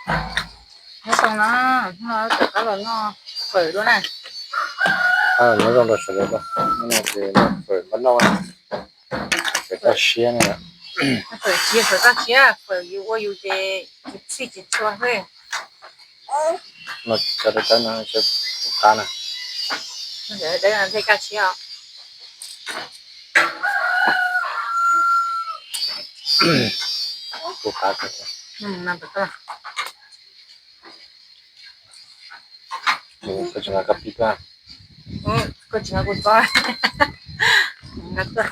Nyob zoo na, hnub no rov qab los noj fawm dua na. Nyob zoo rau sawv daws, hnub no ces noj fawm npab lauj, fawm toj siab na. Fawm tsis yog fawm toj siab, fawm yus ua yus ces yus txhij tsis txhua xwb. No cov dawb dawb no, cov qab na. Cov dawb dawb no thiaj kaj siab os. Kuv qab kawg. Koj tsis nqa koj pib tuaj? Koj tsis nqa kuv txob. Nqa tuaj.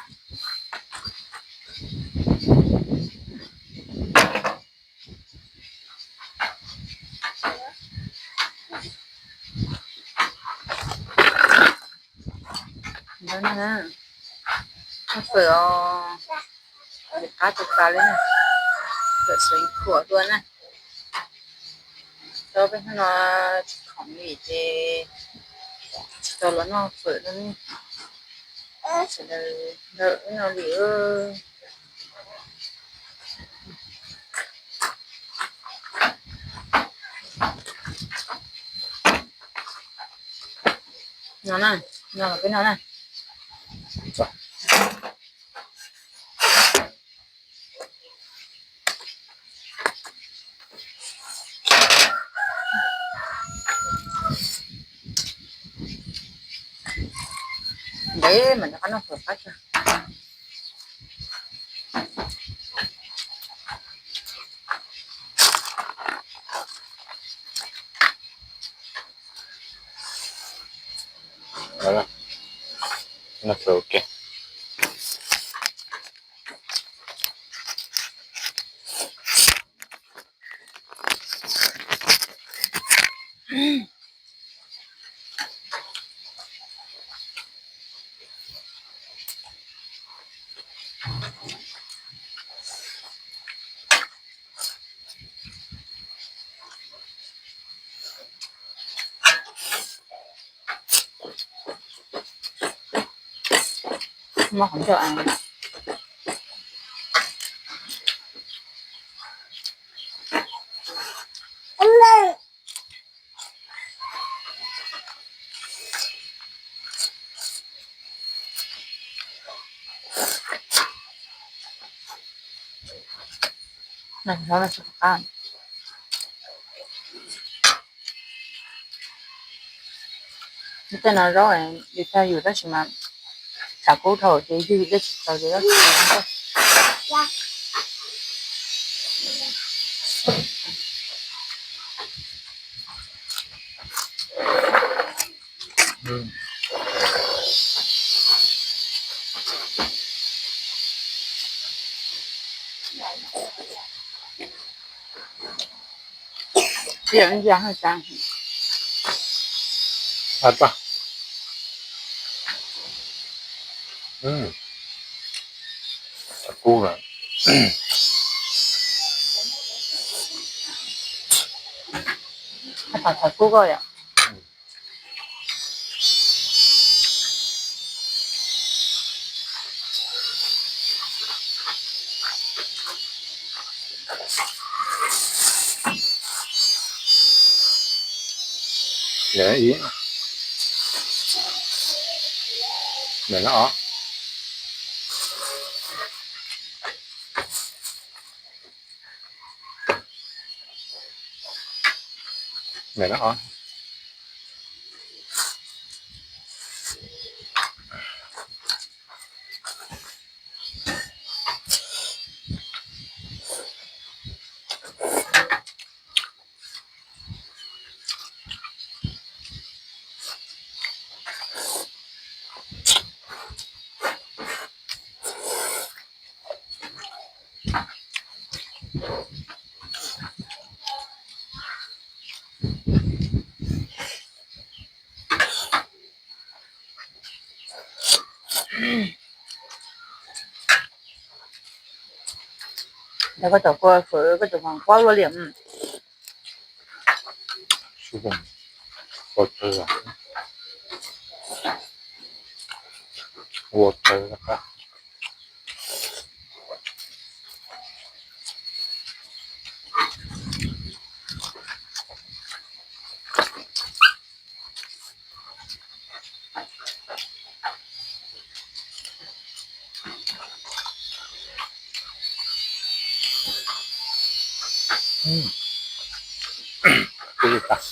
Ntawd na, fawm os, qab tas tas li na, fawm xeev khuam dua na. Cov peb hnub no tsis khoom li ces tsis tau los noj fawm no ne. Sawv daws ntawm wb no li. No na, no los peb no na. Ntev mas rov qab noj fawm qab tso. Noj fawm ua ke. Muab qhov ncauj. Tej no zaub yus cog yus tab sis mas tshav kub dhau ces ywg dej tsis txaus ces zaub tsis txaus. Tshav kub na. Tshav kub koj yom. Lawm ib, lawm na os. Lawm na os. Koj cov kua fawm koj cov mas pob luaj li. Ua tsaug. Kub li tas.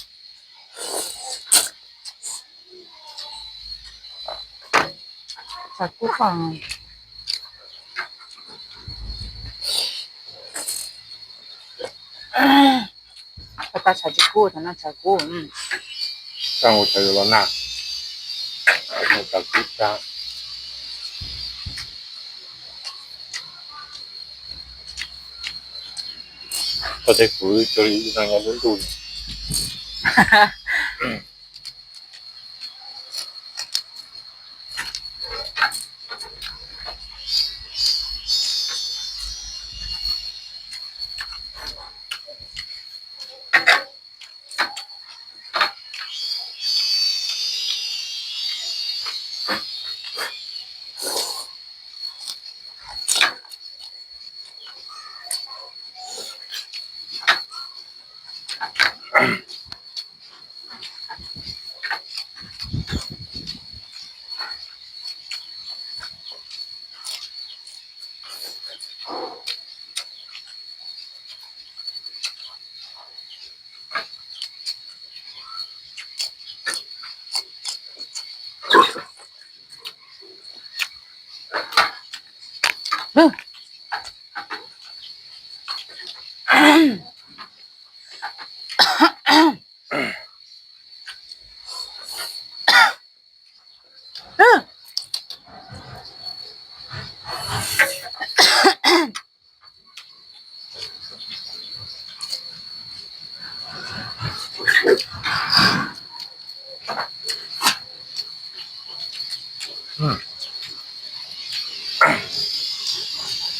Tsav kub koj, koj tas tsav tsis kub, thaum no tsav kub. Tag ua tsav yuav los nag, tsav kub tag. Koj tej kuv cuag li ib no nyob lub ntuj.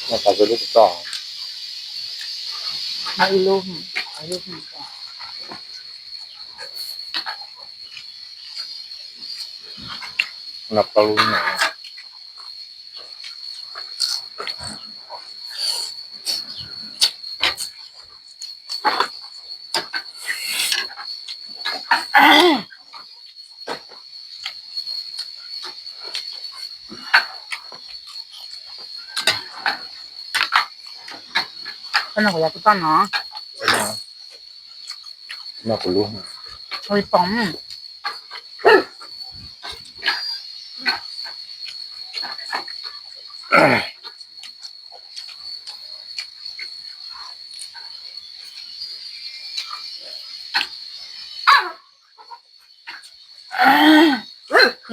No tas tus lub toj. No ib lub, ib lub. No tau lub no. Koj no kuv yog koj toj no. No kuv lub. Ua li pom.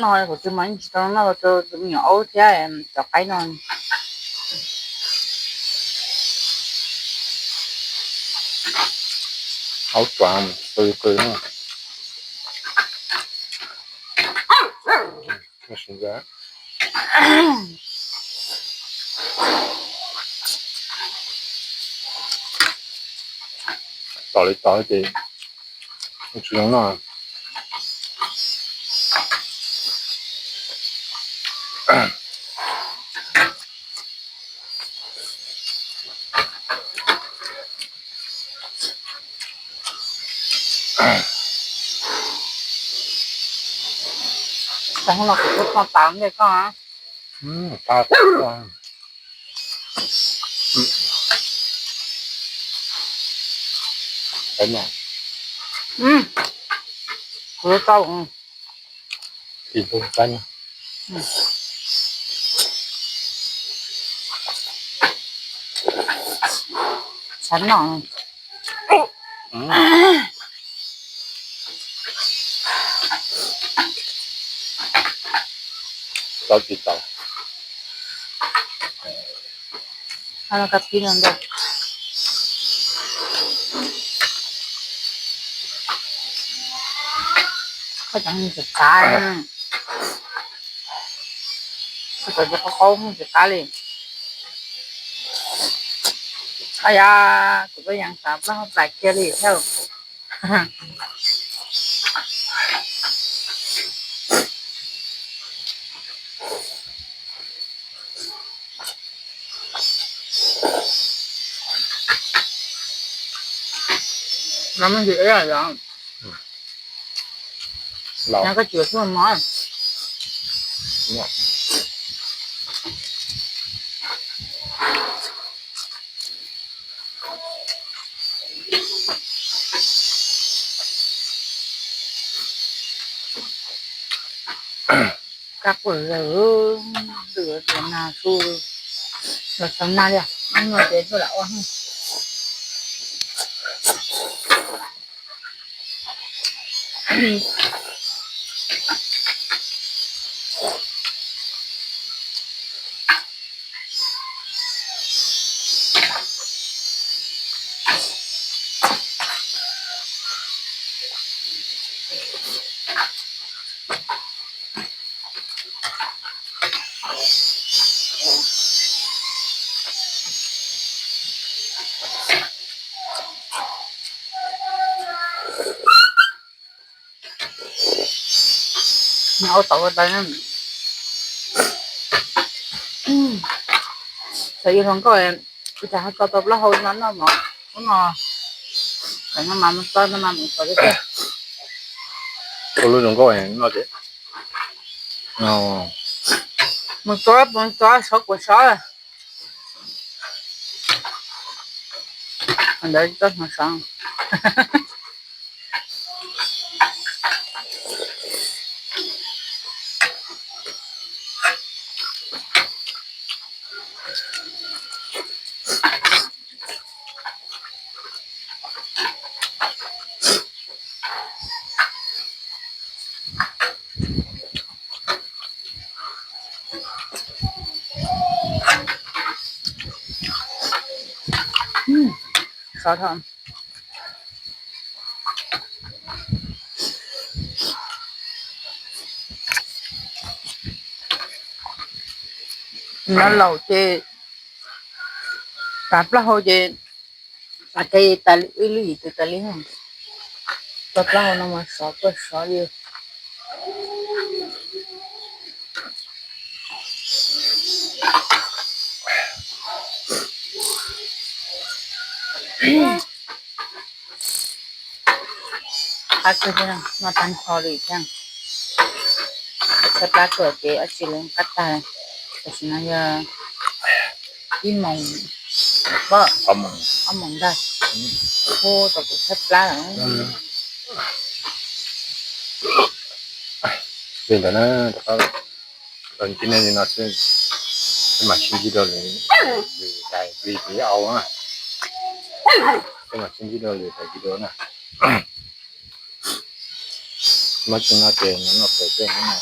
No kuv tsis mas tsis tau noj rau tus me nyuam aub thiab cov qaib no. Aub tuav qw qw. Tos li tos ces tsis zoo noj. Hnub no kuv twb tso tas ntej koj. Kuv tau ib tug qaib no. Txhob noj. Tau tsis tau. Koj cov ntxim qab, koj cov ntxim qab, qaub qaub ntxim qab li. Ab yam, kuv tuaj yees xav plaub hau plas kiag li thiab. No me ntsis ib yam, no koj tsis ua xub mos. Kab quaj zaws, lwm tus nag su los xav nag li, no ces tuaj lam ua. Ua tau ua tau na. Txawm yus hluas nkauj, ua cas ho tso tau plaub hau no noj mov ub no. Txawm no mas mus tso no mas mus tso tiag tiag. Ua lub zoo nkauj no ces mus tso, mus tso sov kuam sov. Ntawd tso hnov sov. Sov dhau. Nov laus ces, tas plaub hau ces, tas kev tas li, ib lub yim tus tas li. Tso plaub hau no mas sov tuaj sov li. Qab kawg thiab, noj tag nrho li thiab. Tshaib plab tuaj ces dab tsi los qab tag. Tam sim no yog ib moos, ob moos ntag. Hu tau kuv tshaib plab lawm. Li ntawd na, tau tib neeg li no xwb, peb mam sib ntsib rau lwm, lwm daim video na, peb mam sib ntsib rau lwm daim video na. Muab tso no ces noj pem tej no na.